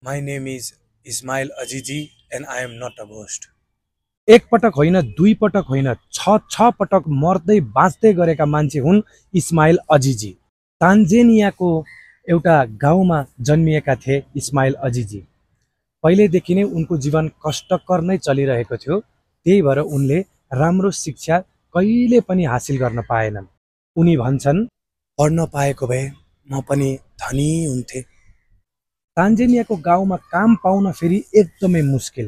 My name is Ismail Ajiji and I am not a ghost. एक पटक होइन, दुई पटक होइन, छ पटक मर्दै बाँच्दै गरेका मान्छे हुन् इस्माइल अजिजी। तान्जेनियाको एउटा गाउँमा जन्मिएका थिए इस्माइल अजिजी। पहिलेदेखि नै उनको जीवन कष्टकर नै चलिरहेको थियो। त्यही भएर उनले राम्रो शिक्षा कहिले पनि हासिल गर्न पाएनन्। उनी भन्छन्, पढ्न पाएको भए म पनि धनी हुन्थे। तान्जेनियाको गाउँमा काम पाउन फेरि एकदमै मुस्किल।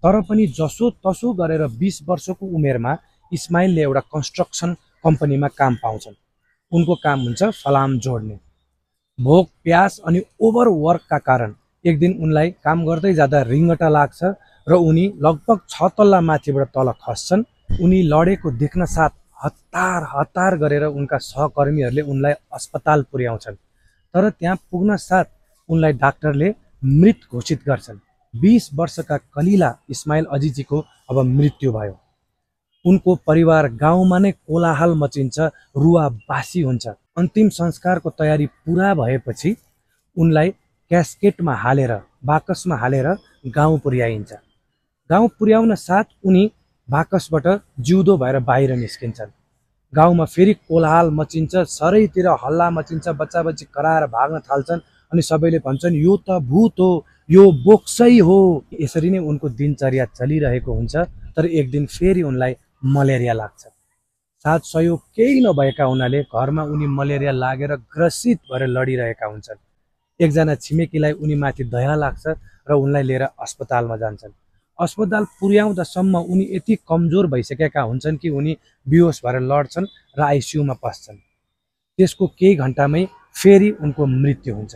तर पनि जसो तसो गरेर 20 वर्षको उमेरमा इस्माइलले एउटा कन्स्ट्रक्सन कम्पनीमा काम पाउँछन्। उनको काम हुन्छ फलाम जोड्ने। भोक प्यास अनि ओभरवर्कका कारण एक दिन उनलाई काम गर्दै जाँदा रिङ्गटा लाग्छ र उनी लगभग 6 तल्ला माथिबाट तल खस्छन्। उनी लडेको देख्न साथ हतार हतार गरेर उनका सहकर्मीहरूले उनलाई अस्पताल पुर्याउँछन्। तर त्यहाँ पुग्न साथ उनलाई डाक्टरले मृत घोषित गर्छन्। 20 वर्षका कलिला इस्माइल अजिजीको अब मृत्यु भयो। उनको परिवार गाउँमा नै कोलाहल मचिन्छ, रुवा बासी हुन्छ। अन्तिम संस्कारको तयारी पूरा भएपछि उनलाई क्यास्केटमा हालेर, बाकसमा हालेर गाउँ पुर्याइन्छ। गाउँ पुर्याउन साथ उनी बाकसबाट जिउँदो भएर बाहिर निस्किन्छन्। गाउँमा फेरि कोलाहल मचिन्छ, सरैतिर हल्ला मचिन्छ, बच्चाबच्ची कराएर भाग्न थाल्छन् अनि सबैले भन्छन् यो त भूत हो, यो बोक्सै हो। यसरी नै उनको दिनचर्या चलिरहेको हुन्छ। तर एक दिन फेरि उनलाई मलेरिया लाग्छ। साथ सहयोग केही नभएका हुनाले घरमा उनी मलेरिया लागेर ग्रसित भएर लडिरहेका हुन्छन्। एकजना छिमेकीलाई उनी माथि दया लाग्छ र उनलाई लिएर अस्पतालमा जान्छन्। अस्पताल पुर्याउँदासम्म उनी यति कमजोर भइसकेका हुन्छन् कि उनी बेहोस भएर लड्छन् र आइसियुमा पस्छन्। त्यसको केही घन्टामै फेरि उनको मृत्यु हुन्छ।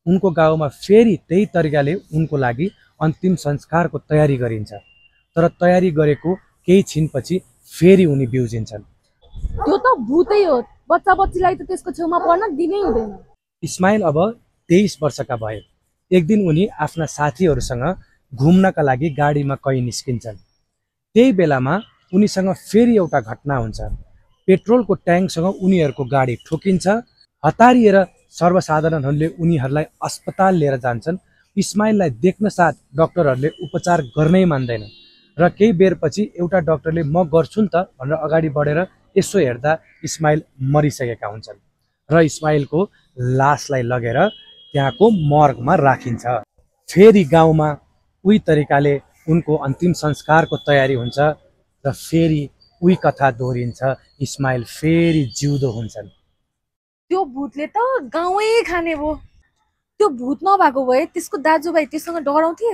उनको गाउँमा फेरि त्यही तरिकाले उनको लागि अन्तिम संस्कारको तयारी गरिन्छ। तर तयारी गरेको केही छिनपछि फेरि उनी बिउजिन्छन्। त्यो त भूतै हो, बच्चा बच्चीलाई त त्यसको छेउमा पर्न दिनै हुँदैन। इस्माइल अब 23 वर्षका भए। एक दिन उनी आफ्ना साथीहरूसँग घुम्नका लागि गाडीमा कहीँ निस्किन्छन्। त्यही बेलामा उनीसँग फेरि एउटा घटना हुन्छ। पेट्रोलको ट्याङ्कसँग उनीहरूको गाडी ठोकिन्छ। हतारिएर सर्वसाधारणहरूले उनीहरूलाई अस्पताल लिएर जान्छन्। इस्माइललाई देख्न साथ डाक्टरहरूले उपचार गर्नै मान्दैन र केही बेरपछि एउटा डाक्टरले म गर्छु नि त भनेर अगाडि बढेर यसो हेर्दा इस्माइल मरिसकेका हुन्छन् र इस्माइलको लासलाई लगेर त्यहाँको मर्गमा राखिन्छ। फेरि गाउँमा उही तरिकाले उनको अन्तिम संस्कारको तयारी हुन्छ र फेरि उही कथा दोहोरिन्छ। इस्माइल फेरि जिउँदो हुन्छन्। त्यो भूतले त गाउँै खाने भयो। त्यो भूत नभएको भए त्यसको दाजुभाइ त्यससँग डराउँथे।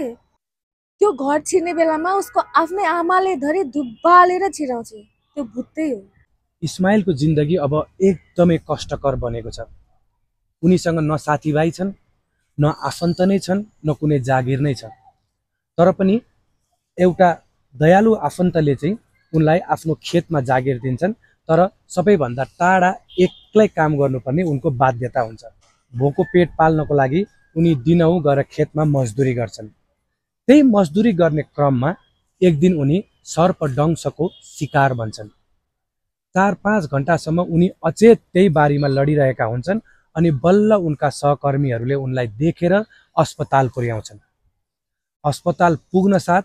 त्यो घर छिर्ने बेलामा उसको आफ्नै आमाले धरी धुप बालेर छिराउँछ। त्यो भूतै हो। इस्माइलको जिन्दगी अब एकदमै कष्टकर बनेको छ। उनीसँग न साथीभाइ छन्, न आफन्त नै छन्, न कुनै जागिर नै छ। तर पनि एउटा दयालु आफन्तले चाहिँ उनलाई आफ्नो खेतमा जागिर दिन्छन्। तर सबैभन्दा टाढा एक्लै काम गर्नुपर्ने उनको बाध्यता हुन्छ। भोको पेट पाल्नको लागि उनी दिनहुँ गएर खेतमा मजदुरी गर्छन्। त्यही मजदुरी गर्ने क्रममा एक दिन उनी सर्पडंशको शिकार बन्छन्। 4-5 घण्टासम्म उनी अचेत त्यही बारीमा लडिरहेका हुन्छन् अनि बल्ल उनका सहकर्मीहरूले उनलाई देखेर अस्पताल पुर्याउँछन्। अस्पताल पुग्न साथ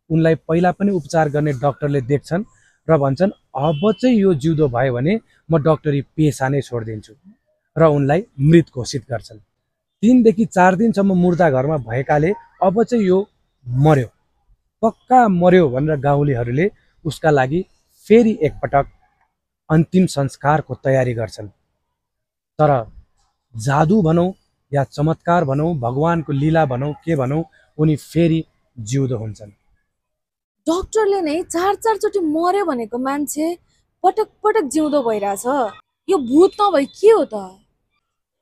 उनलाई पहिला पनि उपचार गर्ने डाक्टरले देख्छन् र भन्छन् अब चाहिँ यो जिउँदो भयो भने म डाक्टरी पेसा नै छोडिदिन्छु र उनलाई मृत घोषित गर्छन्। 3 देखि 4 दिनसम्म मुर्दा घरमा भएकाले अब चाहिँ यो मर्यो, पक्का मर्यो भनेर गाउँलेहरूले उसका लागि फेरि एकपटक अन्तिम संस्कारको तयारी गर्छन्। तर जादु भनौँ या चमत्कार भनौँ, भगवानको लीला भनौँ, के भनौँ, उनी फेरि जिउँदो हुन्छन्। डाक्टरले नै 4 चोटि मर्यो भनेको मान्छे पटक पटक जिउँदो भइरहेछ। यो भूत नभई के हो त?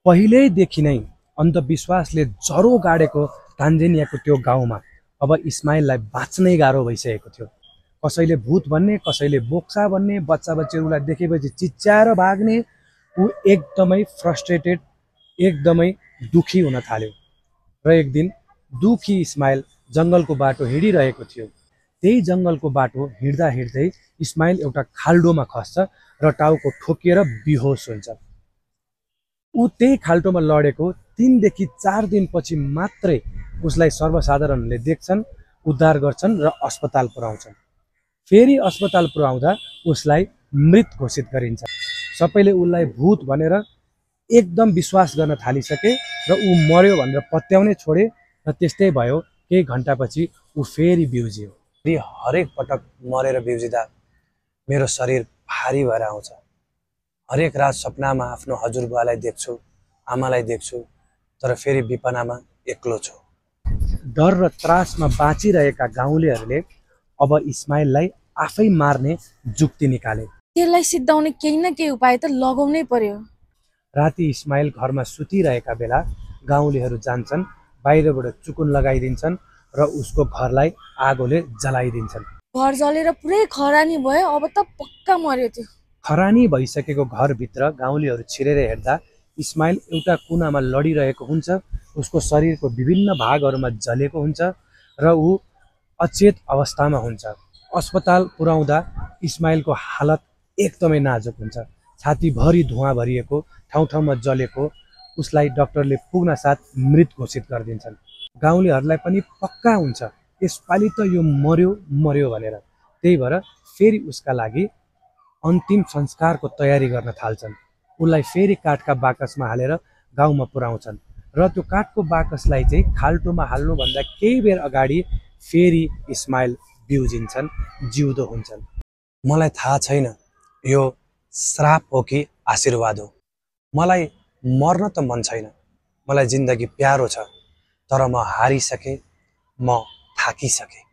पहिल्यैदेखि नै अन्धविश्वासले जरो गाडेको तान्जेनियाको त्यो गाउँमा अब इस्माइललाई बाँच्नै गाह्रो भइसकेको थियो। कसैले भूत भन्ने, कसैले बोक्सा भन्ने, बच्चा बच्चीहरूलाई देखेपछि चिच्याएर भाग्ने। ऊ एकदमै फ्रस्ट्रेटेड, एकदमै दुखी हुन थाल्यो र एक दिन दुखी इस्माइल जङ्गलको बाटो हिँडिरहेको थियो। त्यही जङ्गलको बाटो हिँड्दा हिँड्दै इस्माइल एउटा खाल्डोमा खस्छ र टाउको ठोकिएर बेहोस हुन्छ। ऊ त्यही खाल्डोमा लडेको 3 देखि 4 दिनपछि मात्रै उसलाई सर्वसाधारणले देख्छन्, उद्धार गर्छन् र अस्पताल पुर्याउँछन्। फेरि अस्पताल पुर्याउँदा उसलाई मृत घोषित गरिन्छ। सबैले उसलाई भूत भनेर एकदम विश्वास गर्न थालिसके र ऊ मर्यो भनेर पत्याउनै छोडे र त्यस्तै भयो। केही घण्टापछि ऊ फेरि बिउजियो। हरेक पटक मरेर बिउजिँदा मेरो शरीर भारी भएर आउँछ। हरेक रात सपनामा आफ्नो हजुरबुवालाई देख्छु, आमालाई देख्छु, तर फेरि विपनामा एक्लो छु। डर र त्रासमा बाँचिरहेका गाउँलेहरूले अब इस्माइललाई आफै मार्ने जुक्ति निकाले। त्यसलाई सिद्धाउने केही न केही उपाय त लगाउनै पर्यो। राति इस्माइल घरमा सुतिरहेका बेला गाउँलेहरू जान्छन्, बाहिरबाट चुकुन लगाइदिन्छन् र उसको घरलाई आगोले जलाइदिन्छन्। घर जलेर पुरै खरानी भयो, अब त पक्का मर्यो त्यो। खरानी भइसकेको घरभित्र गाउँलेहरू छिरेर हेर्दा इस्माइल एउटा कुनामा लडिरहेको हुन्छ। उसको शरीरको विभिन्न भागहरूमा जलेको हुन्छ र ऊ अचेत अवस्थामा हुन्छ। अस्पताल पुर्याउँदा इस्माइलको हालत एकदमै नाजुक हुन्छ। छातीभरि धुवाँ भरिएको, ठाउँ ठाउँमा जलेको। उसलाई डाक्टरले पुग्न साथ मृत घोषित गरिदिन्छन्। गाउँलेहरूलाई पनि पक्का हुन्छ यसपालि त यो मर्यो भनेर। त्यही भएर फेरि उसका लागि अन्तिम संस्कारको तयारी गर्न थाल्छन्। उसलाई फेरि काठका बाकसमा हालेर गाउँमा पुर्याउँछन् र त्यो काठको बाकसलाई चाहिँ खाल्टोमा हाल्नुभन्दा केही बेर अगाडि फेरि इस्माइल बिउजिन्छन्, जिउँदो हुन्छन्। मलाई थाहा छैन यो श्राप हो कि आशीर्वाद हो। मलाई मर्न त मन छैन, मलाई जिन्दगी प्यारो छ, तर म हारिसकेँ, म थाकिसकेँ।